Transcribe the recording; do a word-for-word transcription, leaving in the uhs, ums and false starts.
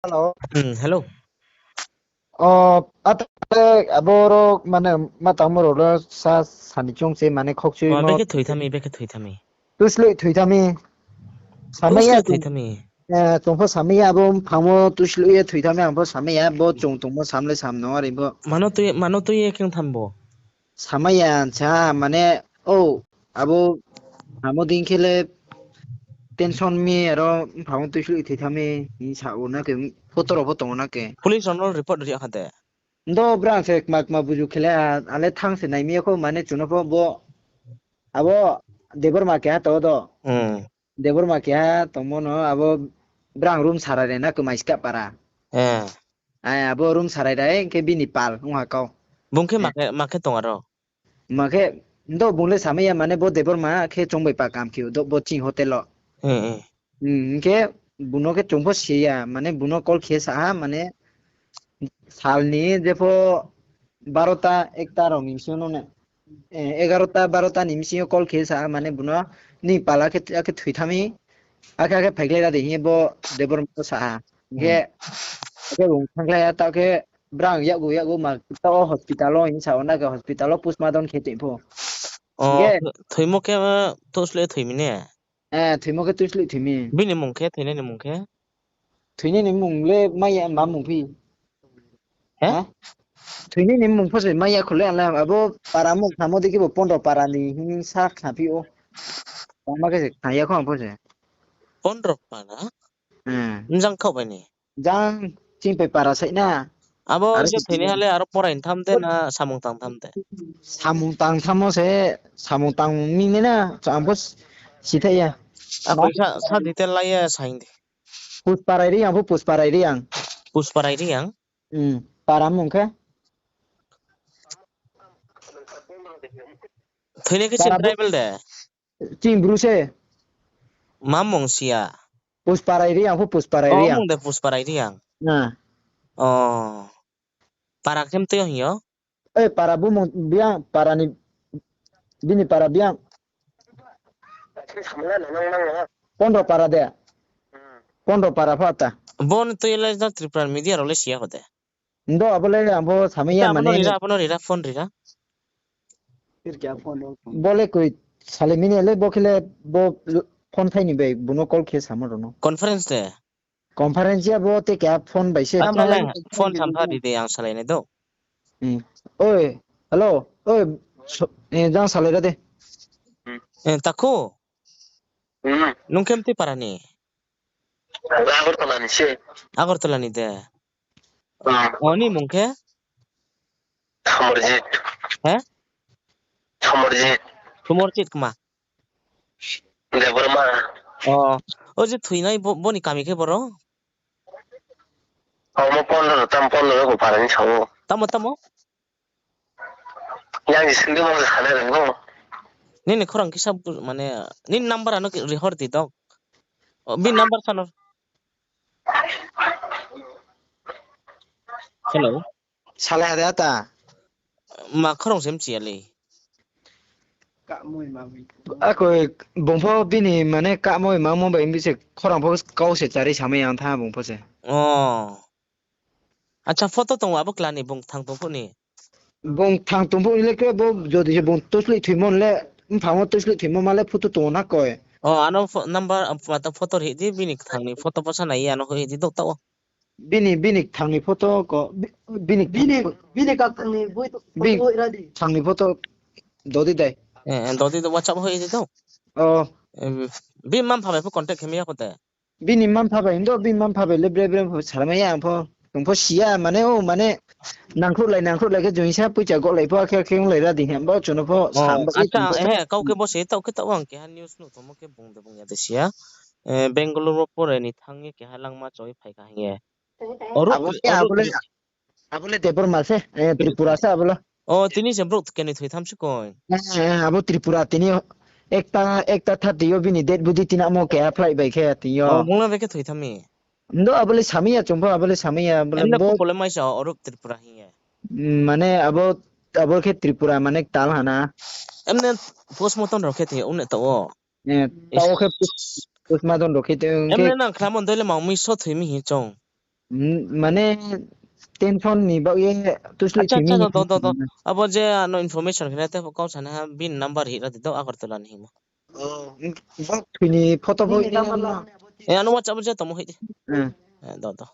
Hello. Hmm, hello. O, ata le abo ro mane ma tangmo ro lo sa sani chung se mane khokchui mo. Bekhe thoi thami, bekhe thoi thami. Tusloi thoi thami. Samai ya thoi thami. Eh, chung pho samai ya abo phangmo tusloi ye thoi thami ang pho samai ya bo chung tongmo sam le sam no ari bo. Mano tui, mano tui ye keng tham bo. Samai ya sa mane o abo amo din khe le tension mi aro phangmo tusloi thoi thami ni sa o na ke photo ro pho tong o na ke. Police rao no report ri kha de. Ndo brang se kma kma buju khe le a, ale thang se nai mi ya kho mane chuno pho bo abo Debbarma keha to do. Hmm. Debbarma keha tongmo no abo brang room sarai re na kmai ska para. Eh. Ai, abo room sarai re, hing khe bini pal, ong ha kau. Bung khe ma khe, ma khe tong aro? Ma khe, ndo bung le samai ya, mane bo Debbarma khe chung bai pa kam khe, do bo ching hotel o. Hmm, hmm. Hmm, hing khe bung no khe chung pho si ya, mane bung no call khe sa ha, mane sal ni jepho barota, ekta rao ni bsing yo no ne, eh, egarota, barota ni bsing yo call khe sa ha, mane bung no ni pala khe, akhe thoi thami, akhe, akhe phaiglai ra de hing ye bo Debbarma no sa ha. Hing khe, hmm, akhe bung thangkhlai ha, taoh khe brang yakgu, yakgu ma, taoh o hospital o hing sa o na khe hospital o postmortem khe tong pho. O, hing khe thoimo khe, eh, tusloi thoi mi ne? Eh, thoimo khe tusloi thoi mi. Bini mung khe, thoinai ni mung khe? Thoinai ni mung le mai ya ma mung phi. He? Ha? Thoinai ni mung pho se mai ya khole ang le abo para mung khamo dei khe bo pondro para ni hing sa khna phi o. Tangma khe se khna ya kho ang pho se. Pondro para? Hmm. Mjang khaoh bai ni? Jang ching pai para sai na. Abo je thoinai ha le aro porai tham de na samung tang tham de? Samung tang tham o se, samung tang mi nai na, ang pho si thai ya. Abo sa, sa detail lai ye sa hing di. Pusparai Reang pho Pusparai Reang. Pusparai Reang? Hmm, para mung khe? Thoinai khe chini tribal de? Ching Bru se. Ma mung si ya? Pusparai Reang pho Pusparai Reang. O mung de Pusparai Reang. Na. O. Para khe mtui o hing yo? Eh, para bumung biang, para ni, bini para biang. Pondro para de. Pondro para pho ta. Bo ni tui le Tripura media rao le si ya kho de. Ndo abo le ang bo samai ya mane. Abo no rira, abo no rira, phone rira. Bo le koi sale mini le bo khe le bo phone thai ni bai bung no call khe samo rao no. Conference de? Conference ya bo te keha phone bai se. Phone samtha ri de ang salai nai do. Hmm. Oi, hello. Oi, jang salai ra de. Eh, takhu? Nung khe mtui para ni? Agartala ni se. Agartala ni de? O, ni mung khe? Somorjit. He? Somorjit. Somorjit kma? Debbarma. O, o je thoinai bo, bo ni kami khe boro? Omo pondro, tam pondro ko para ni sao. Tamo, tamo? Yang je singdi mo je khana rwgo. Nini khorang kisa bu-, mane, nini number ano rihor di dok. O, bini number sano. Hello. Salai ha de ata. Ma khorang se mchi ya le. Ako bung pho bini mane kamoi mangmo bai bise khorang pho kau se chari samai yang tha bung pho se. O. Acha, photo tong abo kla ni bung thang tong phuh ni? Bung thang tong phuh ni le khe bo jodi se bung tuslih thoimo le, mphang wo tuslih thoimo ma le photo tong na koi. O, ano pho-, number, um, mata photo rih di, bini kthang ni photo pho sa nai ye, ano hoih di dok ta o. Bini, bini kthang ni photo ko, bi-, bini, bini, bini kthang ni boi to, bini photo hoih ra di. Kthang ni photo dodi dai. Eh, eh, dodi do WhatsApp hoih di dok. O. Eh, bi, bi mma mpha bai pho contact khe mi ya kho te. Bini mma mpha bai, ndo bini mma mpha bai le bre bre pho salamai ya ang pho. Tong pho si ya, mane o, mane nangkhruhlai, nangkhruhlai khe joingsa poicha gohlai pho, akhe, akhe onglai ra di hing, bo chuno pho. O, sam ba acha, tong pho. Ehe, kau khe bo se, taoh khe taoh ang keha news nuh tongmo khe bung de bung ya de si ya. Eh, Bangalore wo pore ni thanng ye keha langma choi phai kha hing ye. Abo le, abo le, abo le Debbarma se, eh, Tripura se abo le. O, tini se brouh kenoi thoi tham se koi. Eh, eh, abo Tripura tini ekta, ekta thirty yo bini dead body tinamo keha flight bai khe tini yo. O, bung no bai khe thoi tham mi? Ndo abo le samai ya, chung pho abo le samai ya, abo le. Emne bo khupo le maisa Arup Tripura hing ye. Mm, mane abo, abo khe Tripura mane tal hana. Emne postmortem rao khe tong ya, ong ne taoh wo. Eh, taoh wo khe post-, postmortem rao khe tong khe. Emne nang khna mo doi le mang mi so thoi mi hing chung. Mane tension ni baoh ye tuslih Acha, acha, thoimai do, ni do, do, do. Abo je ano information khe na te kau sanaiha bini number ri ra di do, Agartala ni hingmo. Bo thoi ni photo bo. Ano WhatsApp wo je tongmo hoih di. Do, do.